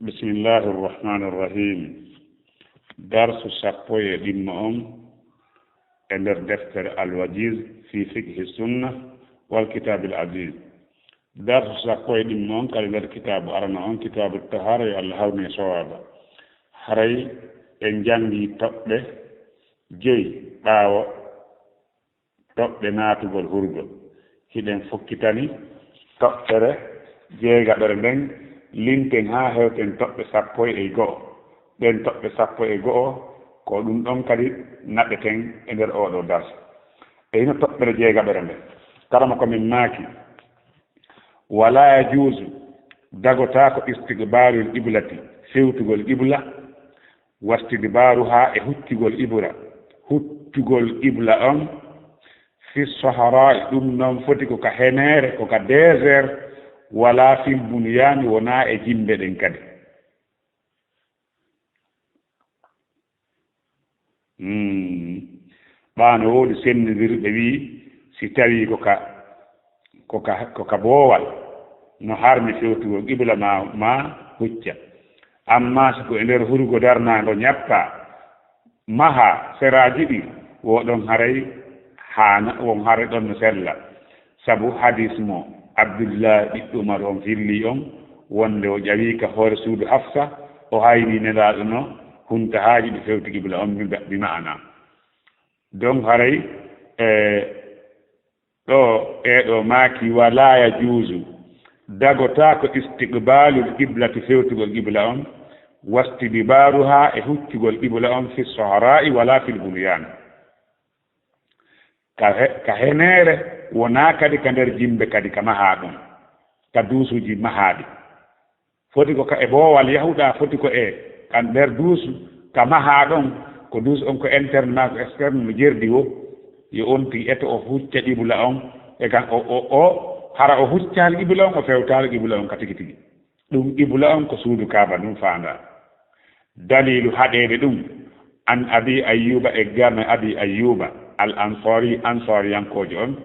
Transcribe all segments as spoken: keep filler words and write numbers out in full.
Bismillahi irrahmani irrahim. Darsu sappo e ɗimmo on e nder deftere Al-Wajiz fi fiqhi sunna wal kitabil aziz. Darsu sappo e ɗimmo on kadi nder kitaabu arano on, kitaabu tahara, yo Allah hawnu e sowaba. Haray en jangi toɓɓe joyi ɓaawo toɓɓe naatugol hurgol. Hiɗen fokkitani toɓɓere jeegaɓere nden, linten haa hewten toɓɓe sappo e go'o. Ɗen toɓɓe sappo e go'o, ko ɗum ɗon kadi naɓeten e nder oo ɗoo darsu. E hino toɓɓere jeegaɓere nden, karama ko min maaki, wala yajuuzu, dagotaako istiqbaalul qiblati, fewtugol qibla, wastidbaaruhaa e huccugol qibla, huccugol qibla on, fi saharaa, ɗum noon foti ko ka heneere, ko ka désert, wala fil bunyaani, wonaa e jimbe ɗen kadi. Hmm. Ɓaano woodi senndindirɓe wi'i, si tawii ko ka, ko ka, ko ka boowal, no harmi fewtugol qibla ma, ma hucca. Amma si ko e nder hurugo darnaango ñappaa, mahaa seraaji ɗin, wo ɗon haray haana, won haray ɗon no sella. Sabu hadis mo Abdullah ɓiɗɗo Umar on filli on, wonde o ƴawi ka hoore suudu Hafsa, o hayni Nelaaɗo no huntahaaji ɗi fewti qibla on, bi, bi ma'ana. Donc haray, e, ɗo, e ɗo maaki, wala yajuuzu, dagotaako istiqbaalul qiblati, fewtugol qibla on, wastidbaaruhaa e huccugol qibla on, fi saharaa'i wala fil bunyaan. Ka he-, ka heneere, wonaa kadi ka nder jimbe kadi ka mahaa ɗum, ka duusuuji mahaaɗi. Foti ko ka e boowal yahuɗaa, foti ko e ka nder duusu, ka mahaa ɗon, ko duusu on ko interne maa ko externe, no jerdi wo, yo on tigi eto o hucca qibla on, e kan o, o, o, hara o huccaali qibla on, o fewtaali qibla on ka tigi tigi. Ɗum qibla on ko suudu Kaaba ndun faandaa. Daliilu haɗeede ɗum, an Abi Ayyuba, e garno Abi Ayyuba al Ansari, Ansariyankoojo on.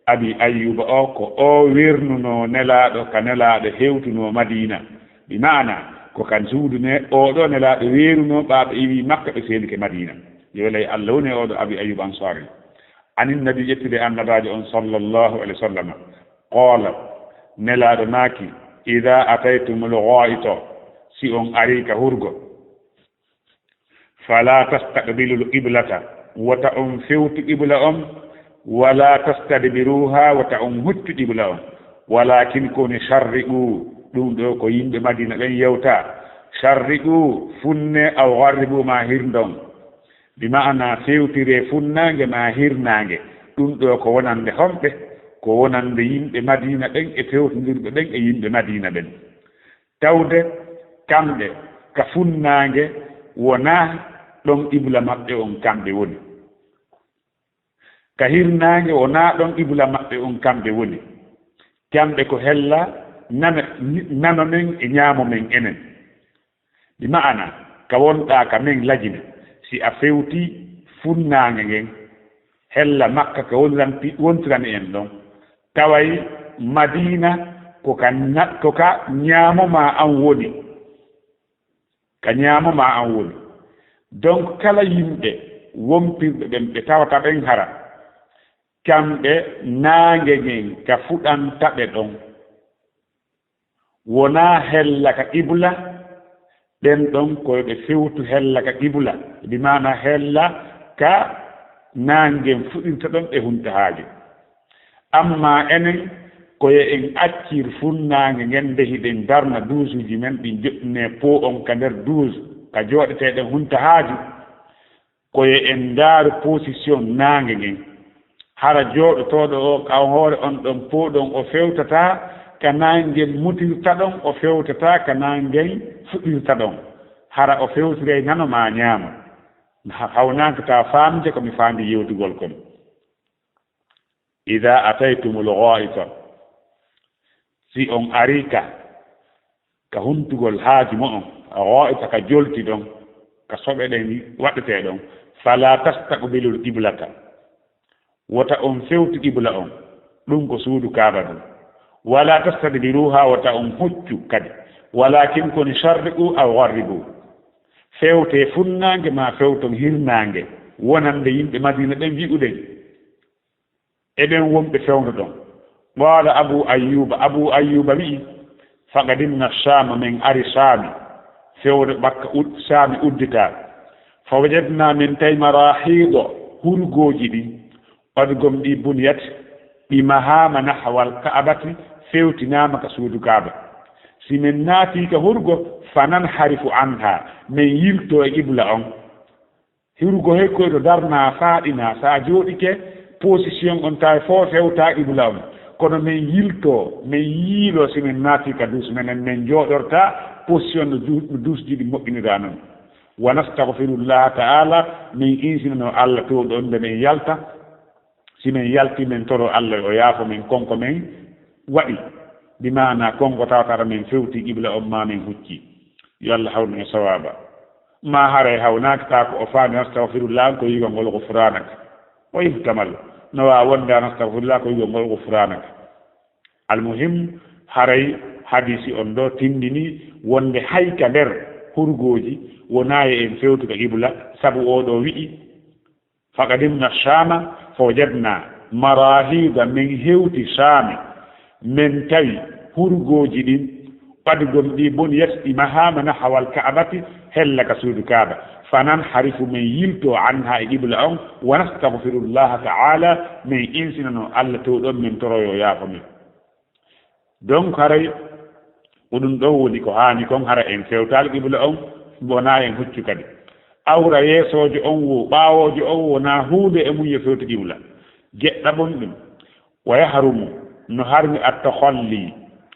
Abi Ayyuba o, ko o wernunoo Nelaaɗo ka Nelaaɗo hewtunoo Madiina. Bi ma'ana, ko kan suudu ne, oo ɗoo Nelaaɗo weerunoo ɓaawo ɓe iwii Makka, ɓe seenike Madiina. Yo welay Allah woni e oo ɗoo Abi Ayyuba Ansari. Anin Nabi, ƴettude Annabaajo on sallallahu alayhi wa sallam. Qoola, Nelaaɗo maaki, idaa ataytumul ghaa'ita, si on arii ka hurgo, fala tastaqbilul qiblata, wota on fewtu qibla on, wala tastadbiruha, wota on huccu qibla on. Walakin ko woni sharriqu, ɗum ɗo ko yimɓe Madina ɓen yewta. Sharriqu, funne, aw gharribu, ma hirndon. Bi ma'ana fewtire funnaange ma hirnaange. Ɗum ɗo ko wonande homɓe? Ko wonande yimɓe Madina ɓen e fewtondirɓe ɓen e yimɓe Madina ɓen. Tawde kamɓe ka funnaange wonaa ɗon qibla maɓɓe on kamɓe woni. Ka hirnaange wonaa ɗon qibla maɓɓe on kamɓe woni. Kamɓe ko hella nana, nano men e ñaamo men enen. Bi ma'ana, ka wonɗaa ka men lajine, si a fewti funnaange ngen, hella Makka ka woniranti, wontirani en ɗon. Taway Madiina ko ka na-, ko ka ñaamo maa an woni. Ka ñaamo maa an woni. Donc, kala yimɓe wompirɓe ɓen ɓe tawata ɓen hara, kamɓe naange ngen ka fuɗanta ɓe ɗon. Wonaa hella ka qibla, ɓen ɗon ko yo ɓe fewtu hella ka qibla, bi maana hella ka naange ngen fuɗirta ɗon e huntahaajo. Amma enen, ko yo en accir funnaange ngen, nde hiɗen darna duusuuji men ɗin, joɗɗinee po on ka nder duus, ka jooɗeteeɗen huntahaajo. Ko yo en ndaaru position naange ngen. Hara jooɗotooɗo o, ka hoore on ɗon po ɗon, o fewtataa ka naange ngen mutirta ɗon, o fewtataa ka naange ngen fuɗirta ɗon. Hara o fewtiray nano maa ñaamo. Ha-, hawnaaka taa faamde ko mi faandi yewtugol kon. Idaa ataytumul ghaa'ita, si on arii ka, ka huntugol haaju mo'on, ghaa'ita, ka jolti ɗon, ka soɓe ɗen waɗetee ɗon, falaa tastaqbilul qiblata, wota on fewtu qibla on, ɗum ko suudu Kaaba ndun, walaa tastadbiruuhaa, wota on huccu kadi, Walakin koni sharriqu aw gharribu. Fewte funnaange ma fewton hirnaange, wonande yimɓe Madina ɓen wi'uɗen. E ɓen wonɓe fewndo ɗon. Qala Abu Ayyuba, Abu Ayyuba wi'i, faqadimna Shama, men ari Shami, fewre ɓakka ud-, Shami udditaa. Fa wajadna, men tawi marahida, hurgooji ɗin, qad gom ɗi buniyat, ɗi mahaama nahwal Ka'bati, fewtinaama ka suudu Kaaba. Si men naati ka hurgo, fa nanharifu anha, men yilto e qibla on. Hurgo he koy ɗo darnaa faaɗinaa, sa jooɗike position on tawi fo fewta qibla on. Kono men yilto, men yiilo si men naati ka duus menen, men jooɗorta position no du-, no duusji ɗi moƴƴiniraa non. Wa nastaghfirullaha ta'ala, men insinano Allah to ɗon nde men yalta. Si men yalti, men toro Allah o yaafo men kon ko men waɗi. Bi maana kon ko tawata men fewti qibla on ma men hucci. Yo Allah hawnu e sawaba. Ma haray hawnaaki ta ko o faami nastaghfirullah ko yigol ngol ghufranaka. O ihtamal. No waawi wonde nastaghfirullah ko yigol ngol ghufranaka. Almuhim, haray hadisi on ɗo tindini wonde hay ka nder hurgooji wonaa e en fewtuka qibla, sabu o ɗo wi'i, faqadimna Shama, fa wajadna marahida, men hewti Shami, men tawi hurgooji ɗin, qad gom ɗi buniyat, ɗi mahaama nahwal Ka'bati, hella ka suudu Kaaba. Fa nanharifu, men yilto anha e qibla on, wa nastaghfirullaha ta'ala, men insinano Allah to ɗon, men toroyo yaafo men. Donc, haray ko ɗum ɗon woni ko haani kon, hara en fewtaali qibla on, wonaa en huccu kadi. Awra yeesoojo on wo, ɓaawoojo on wonaa huunde e mum yo fewtu qibla. Jeɗɗaɓon ɗum. Wa yahrumu, no harmi at-takhalli,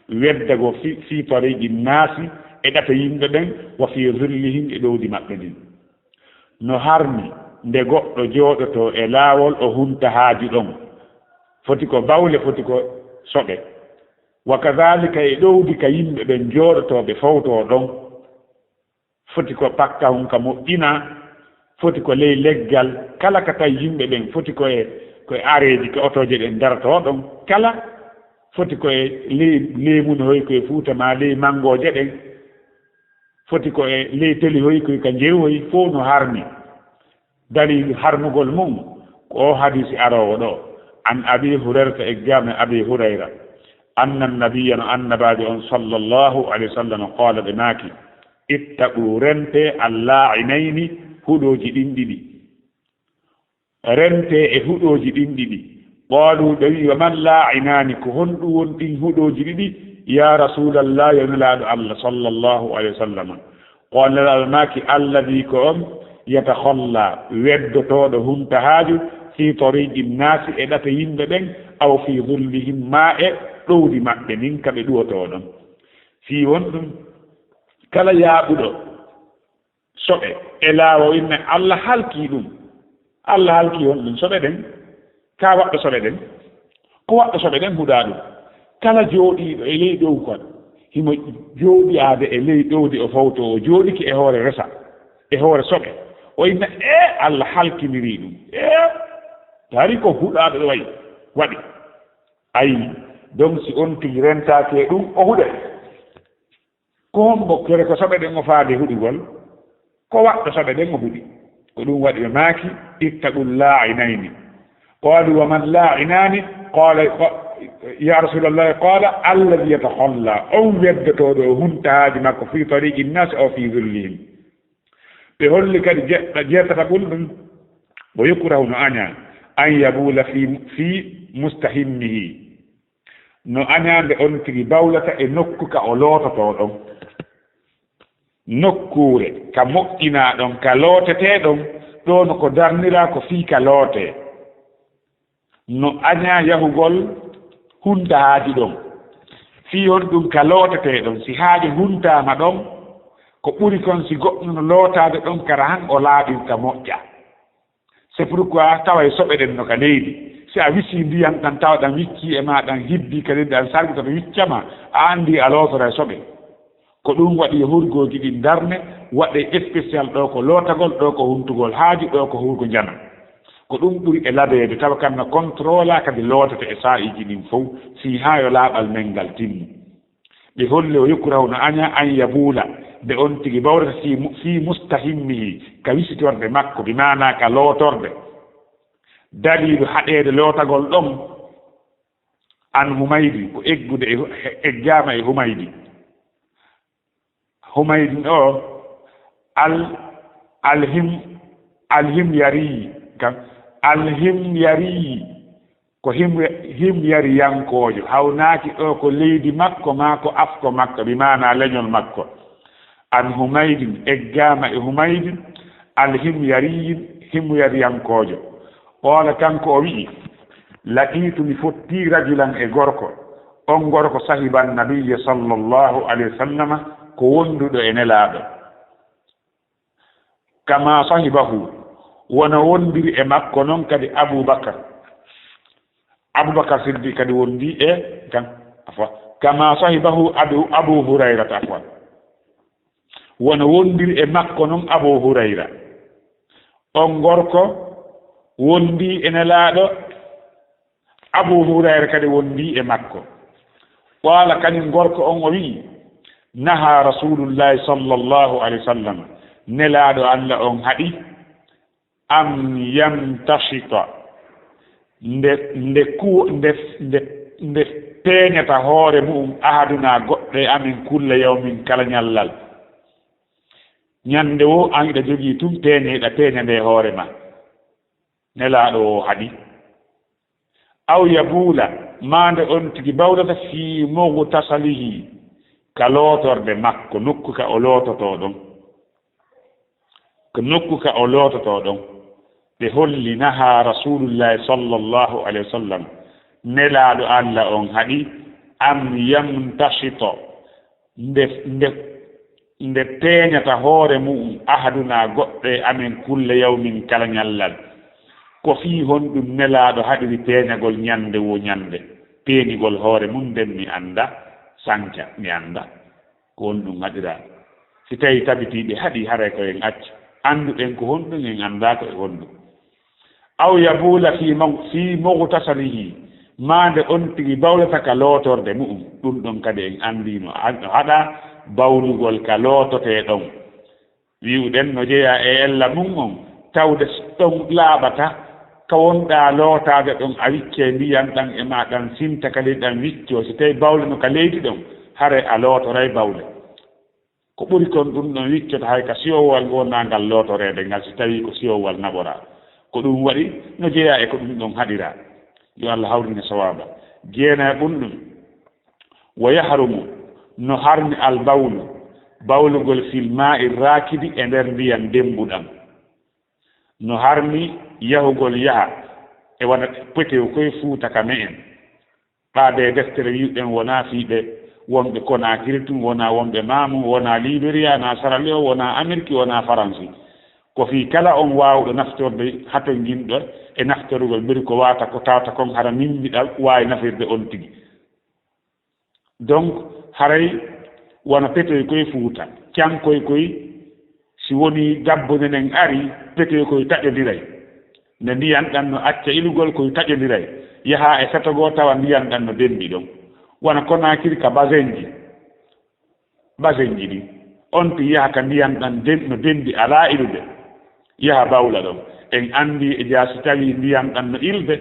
weddago fi, fi tariqi naasi, e ɗata yimɓe ɓen, wa fi zillihim, e ɗowdi maɓɓe ndin. No harmi nde goɗɗo jooɗoto e laawol o hunta haaju ɗon, foti ko bawle, foti ko soɓe. Wa kadhalika e ɗowdi ka yimɓe ɓen jooɗotooɓe fowtoo ɗon, foti ko pakkahun ka moƴƴina, foti ko ley leggal, kala ka tawi yimɓe ɓen foti ko e, ko e areeji ka otooje ɗen darotoo ɗon, kala foti ko e ley leemun hoy ko e Fuuta maa ley manngooje ɗen, foti ko e ley teli hoy koy ka njeru hoy fof no harmi. Dalil harmugol mum ko o hadisi aroowo ɗo. An Abi Hurayrata, eggaama e Abi Hurayra, anna nabiyya, no annabaajo on sallallahu alayhi wa sallam, qaala, ɓe maaki, ittaqu, rente, alla'inayni, huɗooji ɗin ɗiɗi. Rente e huɗooji ɗin ɗiɗi. Qaalu, ɓe wi'i, wa man laa'inaani, ko honɗum woni ɗin huɗooji ɗiɗi? Ya Rasuulallah, yo Nelaaɗo Allah, sallallahu alayhi wa sallam. Qaala, Nelaaɗo maaki, alladhi, ko on, yatakhalla, weddotooɗo hunta haaju, fi tariqi nnaasi, e ɗate yimɓe ɓen, aw fi dhullihim, maa e ɗowdi maɓɓe ndin ka ɓe ɗuwotoo ɗon. Fii won ɗum, kala yaaɓuɗo soɓe e laawol, inna Allah halkii ɗum. Allah halkii honɗum? Soɓe ɗen. Ka waɗɗo soɓe ɗen? Ko waɗɗo soɓe ɗen huɗaa ɗum. Kala jooɗiiɗo e ley ɗowkol, himo jooɗiyaade e ley ɗowdi, o fowto, o jooɗike e hoore resa, e hoore soɓe. O inna, ee, Allah halkinirii ɗum. Ee, tawi ko huɗaaɗo ɗo wayi, waɗi. Ayi, donc si on tigi rentaaki e ɗum, o huɗay. Ko hombo kere ko soɓe ɗen o faade huɗugol? Ko waɗɗo soɓe ɗen o huɗi. Ko ɗum waɗi ɓe maaki, ittaqul laa'inayni. Qaalu, wa man laa'inaani? Qaala, qa-, ya Rasuulallaah, qaala, alladhi yatakhalla, on weddotooɗo o hunta haaju makko fi tariqi nnaasi aw fi dhullihim. Ɓe holli kadi je-, jeetata ɓulɗum, wa yukrahu, no añaa, an yabuula fi, fi mustahimmihi. No añaande on tigi bawlata e nokku ka o loototoo ɗon. Nokkuure ka moƴƴinaa ɗon, ka lootetee ɗon, ɗoo no ko darniraa ko fii ka lootee. No añaa yahugol hunta haaju ɗon. Fii honɗum ka lootetee ɗon, si haaju huntaama ɗon, ko ɓuri kon si goɗɗo no lootaade ɗon, kara han o laaɓirta moƴƴa. C'est pourquoi taway soɓe ɗen no ka leydi. Si a wisii ndiyan ɗan tawa ɗan wiccii e maa, ɗan hibbii kadi ɗan sarɓi to ɓe wicca ma, a anndii a lootora e soɓe. Ko ɗum waɗi yo hurgooji ɗin darne, waɗee spécial ɗoo ko lootagol, ɗoo ko huntugol haaju, ɗoo ko hurgo njana. Ko ɗum ɓuri e labeede tawa kan no contrôla kadi lootete e saa'iiji ɗin fow, fii haa yo laaɓal men ngal timmi. Ɓe holli o yukrahu no aña an yabuula, nde on tigi bawlata fii mu-, fii mustahimmihi, ka wisitorde makko, bi maanaa ka lootorde. Daliilu haɗeede lootagol ɗon, an Humaydi, ko eggude e, eggaama e Humaydi. Humaydi o, al, alhim, alhimyari, kam, alhimyari, ko him-, himyariyankoojo, hawnaaki ɗo ko leydi makko maa ko afko makko, bi maanaa leñol makko. An Humaydin, eggaama e Humaydin, alhimyariyin, himyariyankoojo. Qoola, kanko o wi'i, laqiitu, mi fotti rajulan e gorko. On gorko sahiban nabiyya sallallahu alayhi wa sallama, ko wonduɗo e Nelaaɗo. Kama sahibahu, wona wondiri e makko non kadi Abu Bakar. Abu Bakar Siddiq kadi wondi e kan, afwa. Kama sahibahu Abu, Abu Hurayrata, afwa. Wona wondiri e makko non Abu Hurayra. On gorko wondi e Nelaaɗo, Abu Hurayra kadi wondi e makko. Qaala, kañum gorko on o wi'i, naha Rasulullahi sallallahu alayhi wa sallam, Nelaaɗo Allah on haɗi, am yamtashita, nde, nde kuwo-, nde, nde, nde peeñata hoore mu'um ahaduna goɗɗo e amin kulla yawmin kala ñallal. Ñande wo an iɗa jogii tun peeñe, iɗa peeña nde hoore ma. Nelaaɗo o haɗi. Aw yabuula, maa nde on tigi bawlata fii mughtasalihi, ka lootorde makko, nokku ka o loototoo ɗon. Ka nokku ka o loototoo ɗon. Ɓe holli naha Rasulullahi sallallahu alayhi wa sallam, Nelaaɗo Allah on haɗi, am yamtashita, nde, nde, nde peeñata hoore mu'um ahaduna goɗɗo e amen kulla yawmin kala ñallal. Ko fii honɗum Nelaaɗo haɗiri peeñagol ñande wo ñande? Peeñigol hoore mum nden mi annda, sanca mi annda. Ko honɗum haɗiraa? Si tawii tabitii ɓe haɗi, haray ko en acca. Annduɗen ko honɗum, en anndaa ko e honɗum. Aw yabuula fii maw-, fii mughtasalihi, maa nde on tigi bawlata ka lootorde mu'um. Ɗum ɗon kadi en anndii no a-, no haɗaa bawlugol ka loototee ɗon. Wi'uɗen no jeyaa e ella mum on, tawde s-, ɗon laaɓata, ka wonɗaa lootaade ɗon, a wiccee ndiyan ɗan e maa ɗan sinta ka leydi ɗan wiccoo, si tawii bawle no ka leydi ɗon, haray a lootoray bawle. Ko ɓuri kon ɗum ɗon wiccata hay ka siyowal wonaa ngal lootoreede ngal, si tawii ko siyowal naɓoraa. Ko ɗum waɗi no jeyaa e ko ɗum ɗon haɗiraa. Yo Allah hawrine sawaaba. Jeenay ɗum ɗum. Wa yahrumu, no harmi al bawlu, bawlugol fil maa'i raakidi e nder ndiyan demmbuɗan. No harmi yahugol yaha e wona petew koye Fuuta ka me'en. Ɓaade e deftere wi'uɗen wonaa fii ɓe wonɓe Konaakiri tun, wonaa wonɓe Maamu, wonaa Liberiya, naa Sierra Leone, wonaa Ameriki, wonaa Faransi. Ko fii kala on waawuɗo naftorde hatonjinɗo e naftorugol mbiri ko waata ko tawata kon hara min mbiɗa waawi nafirde on tigi. Donc, haray wona petoy koye Fuuta, cankoy koye, si wonii gabbo nenen ari, petoy koye taƴondiray. Nde ndiyan ɗan no acca ilugol koye taƴondiray, yaha e feto goo tawa ndiyan ɗan no dembi ɗon. Wona Konaakiri ka basenji, basenji ɗin. On tigi yaha ka ndiyan ɗan den-, no dembi alaa ilude. Yaha bawla ɗon. En anndi e jaa si tawii ndiyan ɗan no ilde,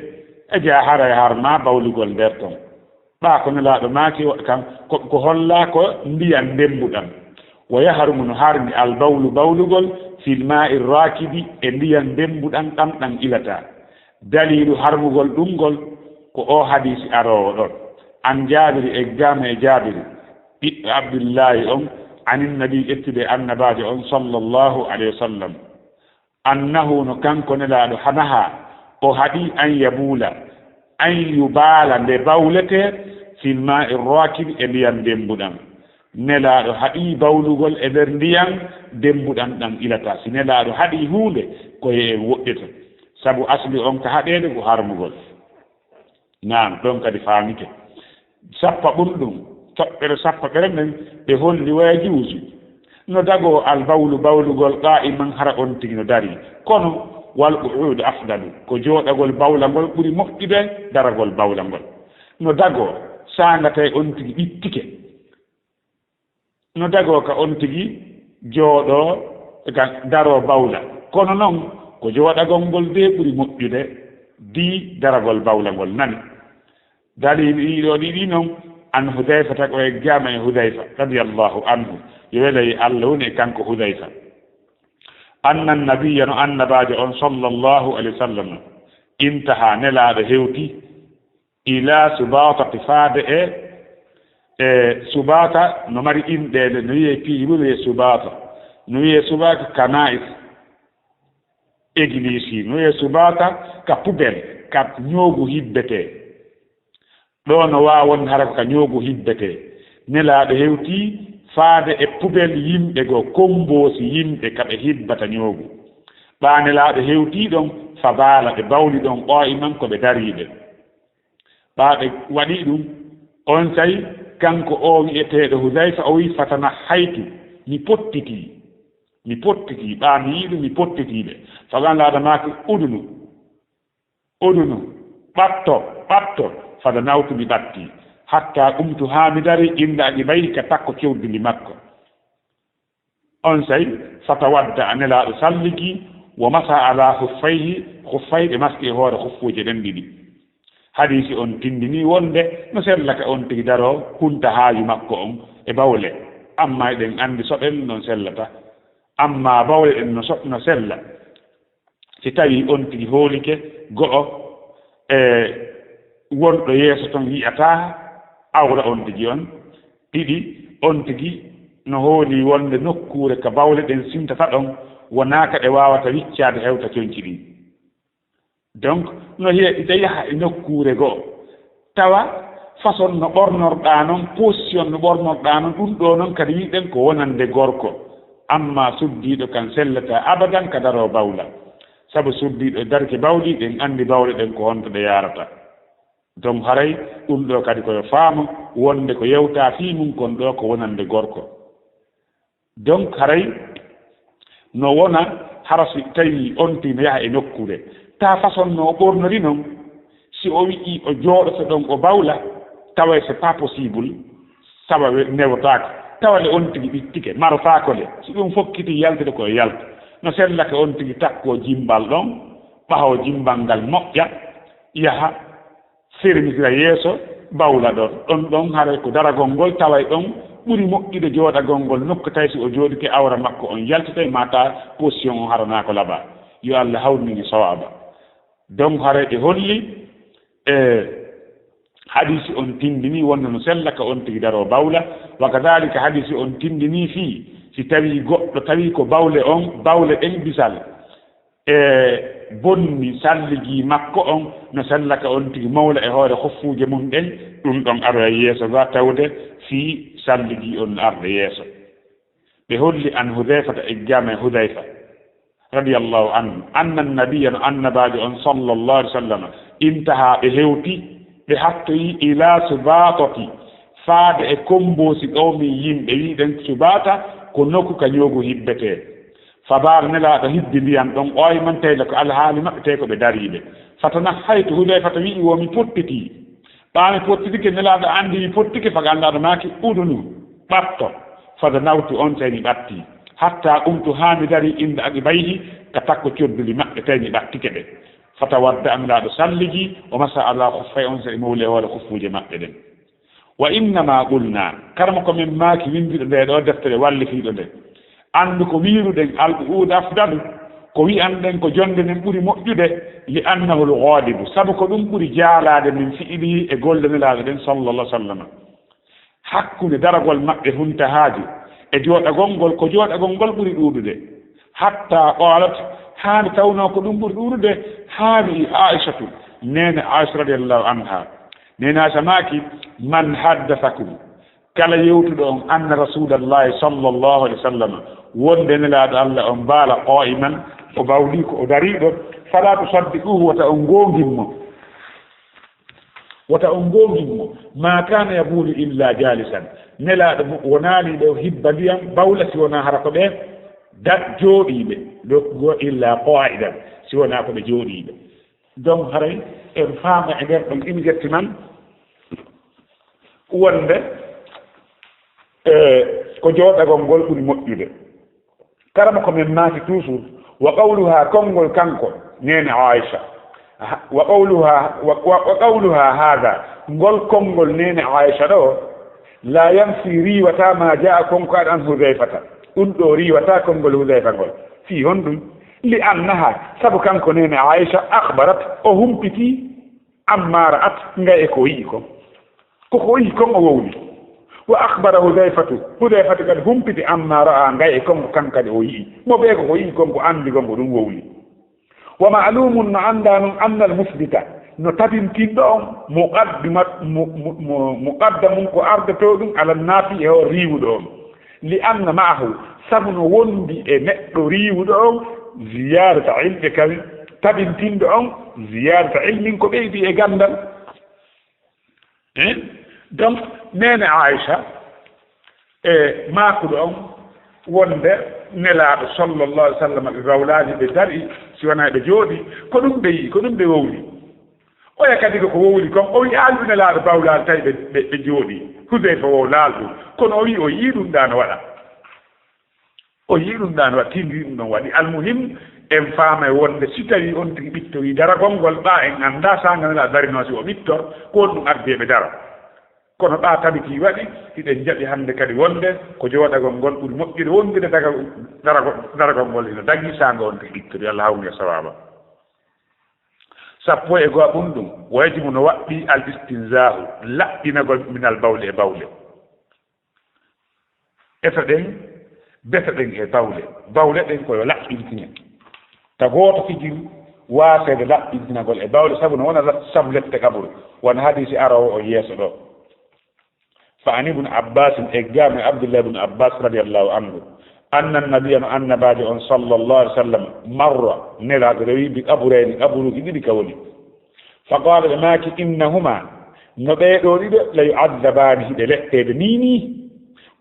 e jaa haray harmaa bawlugol nder ton. Ɓaa ko Nelaaɗo maaki o-, kan, ko, ko hollaa ko ndiyan demmbuɗan. Wa yahrumu, no harmi al bawlu, bawlugol, fil maa'i raakidi, e ndiyan demmbuɗan ɗan ɗan ilataa. Daliilu harmugol ɗum ngol ko oo hadiisi aroowo ɗon. An Jaabiri, eggaama e Jaabiri, ɓiɗɗo Abdullaahi on, anin Nabi, ƴettude e Annabaajo on, sallallahu alayhi wa sallam. Annahu, no kanko Nelaaɗo, hanaha, o haɗi, an yabuula, an yubaala, nde bawletee, fil maa'i raakidi, e ndiyan demmbuɗan. Nelaaɗo haɗi bawlugol e nder ndiyan demmbuɗan ɗan ilata. Si Nelaaɗo haɗi huunde, ko e en woɗɗita. Sabu asli on ka haɗeede ko harmugol. Naam, ɗon kadi faamike. Sappa ɓun ɗum, toɓɓere sappaɓere nden, ɓe holli wa yajuuzu. No dagoo al bawlu, bawlugol, qaa'iman, hara on tigi no darii. Kono, wal qu'uudu afdalu, ko jooɗagol bawla ngol ɓuri moƴƴude daragol bawla ngol. No dagoo, saanga tawi on tigi ɓittike. no dagoo ka on tigi jooɗoo, ka daroo bawla. Kono noon, ko jooɗagol ngol de ɓuri moƴƴude di daragol bawla ngol nani. Dalili ɗiɗo ɗiɗi noon, an Hudayfa, ta ko e jama e Hudayfa, radiyallahu anhu, yo welo e Allah woni e kanko Hudayfa. Anna nabiyya, no annabaajo on, sallallahu alayhi wa sallam, intaha, nelaaɗo hewti, ila Subatati, faade e, e Subata, no mari inɗeende, no wiyee piiji ɗum, wiyee Subata, no wiyee Subata kanais, église, no wiyee Subata ka poubelle, ka ñoogu hibbetee. Ɗo no waawa wonde hara ko ka ñoogu hibbetee. Nelaaɗo hewti faade e poubelle yimɓe goo, komboosi yimɓe ka ɓe hibbata ñoogu. Ɓaa Nelaaɗo hewti ɗon, fa baala, ɓe bawli ɗon, qaa'iman, ko ɓe dariiɓe. Ɓaa ɓe waɗi ɗum, onsay kanko o wi'eteeɗo Hudayfa, o wi'i, "Fatanahaytu, mi pottitii, mi pottitii, ɓaa mi yi'i ɗum, mi pottitii ɓe." Fa baala, Nelaaɗo maaki, "Udunu, udunu, ɓatto, ɓatto." Fadanawtu, mi ɓattii. Hatta qumtu, haa mi dari, inda aqibayhi, ka takko cewduli makko. Onsay, fatawadda, Nelaaɗo salligi, wa masa ala khuffayhi, khuffayhi, ɓe maski e hoore khuffuuje ɗen ɗiɗi. Hadiisi on tindini wonde no sella ka on tigi daroo hunta haaju makko on e bawle, amma eɗen andi soɓe non sellata, amma bawle ɗen no so-, no sella. Si tawii on tigi hoolike, go'o, e wonɗo yeeso ton yi'ataa awra on tigi on. Ɗiɗi, on tigi no hooli wonde nokkuure ka bawle ɗen sintata ɗon, wonaa ka ɗe waawata wiccaade hewta conci ɗin. Donc, no heewi de yaha e nokkuure go'o. Tawa façon no ɓornorɗaa non, position no ɓornorɗaa non, ɗum ɗo non kadi wi'ɗen ko wonande gorko. Amma suddiiɗo kan sellataa abadan ka daroo bawla. Sabu suddiiɗo darke bawli, ɗen andi bawle ɗen ko honto ɗe yaarata. Donc, haray ɗum ɗo kadi ko yo faamo wonde ko yewtaa fii mum kon ɗo ko wonande gorko. Donc, haray no wona hara si tawi on tigi no yaha e nokkuure. Ta façon no o ɓornori non, si o wi'i o jooɗoto ɗon o bawla, tawa c'est pas possible, sababu newotaako. Tawa le on tigi ɓittike, marotaako le. Si ɗum fokkiti yaltude ko e yalta. No sellake on tigi takko jimbal ɗon, ɓaho jimbal ngal moƴƴa, yaha, fermitira yeeso bawla ɗon. Ɗon ɗon haray ko daragol ngol taway ɗon ɓuri moƴƴude jooɗagol ngol nokku, tawi si o jooɗike awra makko on yaltitay, ma ta position on haranaako labaa. Yo Allah hawrinin e sawaaba. Donc haray ɓe holli, e, hadiisi on tindini wonde no sella ka on tigi daroo bawla, wa kadhalika hadiisi on tindini fii si tawi goɗɗo tawi ko bawle on, bawle ɗen bisal, e bonni salligi makko on, no sella ka on tigi mawla e hoore hoffuuje mum ɗen, ɗum ɗon aroya yeeso ga tawde fii salligi on no arde yeeso. Ɓe holli an Hudayfata, e jama e Hudayfa, radiyallahu anhu, anna nabiyya, no annabaajo on, sallallahu alaihi wasallam, intaha, ɓe hewti, ɓe hattoyi ila Subatati, faade e komboosi ɗo min yimɓe wi'ɗen Subata, ko nokku ka ñoogu hibbetee. Fa baala, Nelaaɗo hibbi ndiyan ɗon, qaa'iman, tawi le ko alhaali maɓɓe, tawi ko ɓe dariiɓe. Fatanahaytu, Hudayfata wi'i, wo mi pottitii. Ɓaa mi pottitike, Nelaaɗo andi mi pottike, fa baala, Nelaaɗo maaki, udunu, ɓatto. Fadanawtu, onsay mi ɓattii. Hatta qumtu, haa mi darii, inda aqibayhi, ka takko codduli maɓɓe, tawi mi ɓattike ɓe. Fatawadda, Nelaaɗo salligi, wa masa ala khuffayhi, onsay mawli e hoore kuffuuje maɓɓe ɗen. Wa innama qulna, karamoko men maaki windiɗo nde ɗo deftere wallifiiɗo nde, anndu ko wiiruɗen al-qu'udu afdalu, ko wi'anɗen ko jonde nden ɓuri moƴƴude, li annahu al-ghalibu, sabu ko ɗum ɓuri jaalaade min fi'lihi e golle Nelaaɗo ɗen, sallallahu alaihi wasallam. Hakkunde daragol maɓɓe hunta haaju e jooɗagol ngol, ko jooɗagol ngol ɓuri ɗuuɗude. Hatta qalat, haa nde tawnoo ko ɗum ɓuri ɗuuɗude, haa wi'i Aishatu, neene Aisha radiyallahu anha. Neene Aisha maaki, man haddathakum, kala yewtuɗo on, anna Rasulallahi sallallahu alaihi wasallam, wonde Nelaaɗo Allah on baala qaa'iman, o bawli ko o dariiɗo, fala tusaddiquhu, wata on goongin mo. Wata on goongin mo. Ma kana yabulu illa jalisan. Nelaaɗo mo wonaali ɓe o hibba ndiyam bawla si wonaa hara ko ɓe da-, jooɗiiɓe. Ɗo ko illa qaa'idan, si wonaa ko ɓe jooɗiiɓe. Donc, haray en faama e nder ɗon imjettinan wonde E ko jooɗagol ngol ɓuri moƴƴude. Karama ko men maaki toujours, wa qawluha, konngol kanko, neene Aisha. Ha-, wa qawluha, wa, wa, wa qawluha haada, ngol konngol neene Aisha ɗo, la yanfi, riiwata, ma jaa, konko aɗa an Hudayfata. Ɗum ɗo riiwata konngol Hudayfa ngol. Fii honɗum? Li annaha, sabu kanko neene Aisha, akhbarat, o humpiti, amma ra'at, ngay e ko yi'i kon. Ko ko yi'i kon o wowli. Wa akhbara Hudayfatu, Hudayfatu kadi humpiti amma ra'a, ngay e kon ko kan kadi o yi'i. Mo ɓe ko ko yi'i kon ko andi kon ko ɗum wowli. Wa ma'lumun, no anda non, annal musbita, no tabintinɗo on, muqaddimat-, mu-, mu-, mu-, muqaddamun, ko ardoto ɗum, ala nafi, e o riiwuɗo on. Li anna ma'ahu, sabu no wondi e neɗɗo riiwuɗo on, ziyadata ilmi, kadi tabintinɗo on, ziyadata ilmin, ko ɓeydi e gandal. Hein? Donc, neene Aisha, e maakuɗo on, wonde Nelaaɗo sallallahu alaihi wasallam, ɓe bawlaani, ɓe dari, si wonaa ɓe jooɗi, ko ɗum ɓe yi'i, ko ɗum ɓe wowli. Oya kadi ko ko wowli kon, o wi'aali ɗum Nelaaɗo bawlaali, tawi ɓe, ɓe, ɓe jooɗi. Hudayfa wowlaali ɗum, kono o wi'i o yi'i ɗum ɗa no waɗa. O yi'i ɗum ɗa no waɗa, tindi ɗum ɗon waɗi. Almuhim, en faamay wonde si tawi on tigi ɓittori daragol ngol, ɓa en anndaa saanga Nelaaɗo darinoo si o ɓittor, ko on ɗum addi e ɓe dara. Kono ɓa tabiti waɗi, hiɗen jaɓi hannde kadi wonde ko jooɗagol ngol ɓuri moƴƴude wondude daga-, daragol, daragol ngol hino dagi saanga on tigi ɓittori. Allah hawnu e sawaaba. Sappo e go'a ɓun ɗum, wa yajibu, no waɗɗi, al istinzaahu, laɓɓinagol, minal bawli, e bawle. Eto ɗen, beto ɗen e bawle. Bawle ɗen ko yo laɓɓintine. Ta gooto fijir waaseede laɓɓintinagol e bawle, sabu no wona la-, sabu lette qaburu. Wona hadiisi aroowo o yeeso ɗo. Fa an Ibn Abbas, eggaama e Abdullah ibn Abbas radiyallahu anhu, anna nabiyya, no annabaajo on sallallahu alaihi wasallam, marra, Nelaaɗo rewi, bi qaburayni, qaburuuji ɗiɗi ka woni. Fa qaala, ɓe maaki, innahuma, no ɓee ɗoo ɗiɗo, la yu'adhabaani, hiɓe letteede nii nii.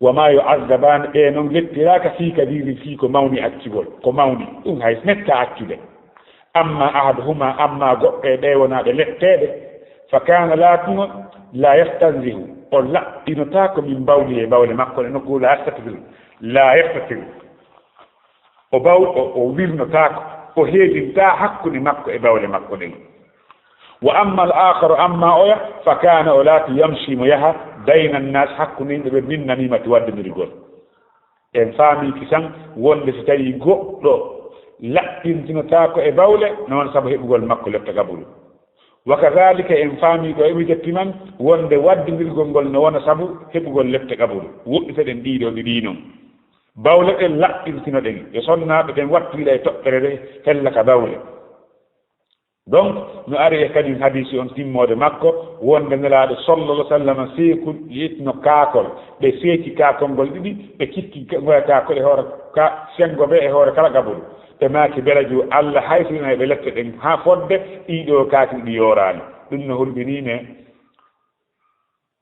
Wa ma yu'adhabaani, ɓee non lettiraaka fii kabiirin, fii ko mawni accugol, ko mawni, ɗum hay mettaa accude. Amma ahaduhuma, amma goɗɗo e ɓee wonaa ɓe letteede, fa kaana, laatuno, la yastanzihu, o laɓɓinotaako min bawli, e bawle makko ɗe nokku, la yastatir, la yastatir. O baw-, o, o wirnotaako, o heedintaa hakkunde makko e bawle makko ɗen. Wa amma al-aakharu, amma oya, fa kaana, o laati, yamshi, mo yaha, bayna an-naas, hakkunde yimɓe ɓe, bin namiimati, waddindirgol. En faamii kisan wonde si tawii goɗɗo laɓɓintinotaako e bawle, no wona sabu heɓugol makko lette qaburu. Wa kadhalika, en faamii ɗo e widetti man wonde waddindirgol ngol no wona sabu heɓugol lette qaburu. Woɗɗitoɗen ɗii ɗoo ɗiɗi non. Bawle ɗen laɓɓintinoɗen, yo sonnaaɓe ɓen wattu yiɗa e toɓɓere ɗe hella ka bawle. Donc, no ari e kadin hadiisi on timmoode makko, wonde Nelaaɗo sallallahu alaihi wasallam seeku-, yitno kaakol, ɓe seeki kaakol ngol ɗiɗi, ɓe cikki ka-, ngoya kaakol e hoore ka-, senngo ɓe e hoore kala qaburu. Ɓe maaki, belajo Allah, hay so ina ɓe lette ɗen haa fodde, ɗii ɗoo kaaki ɗi yooraani. Ɗum no hulɓinii men.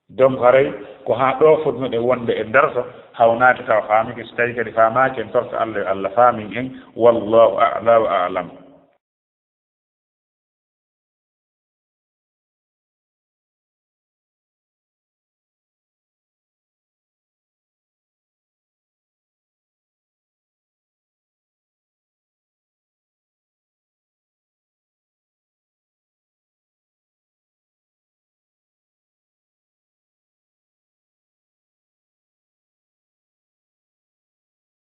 Donc, haray ko haa ɗoo fotnoɗen wonde e darsa, hawnaade tawa faamike, so tawii kadi faamaaki, en torta Allah yo Allah faamin en. Wallahu a'la wa a'lam.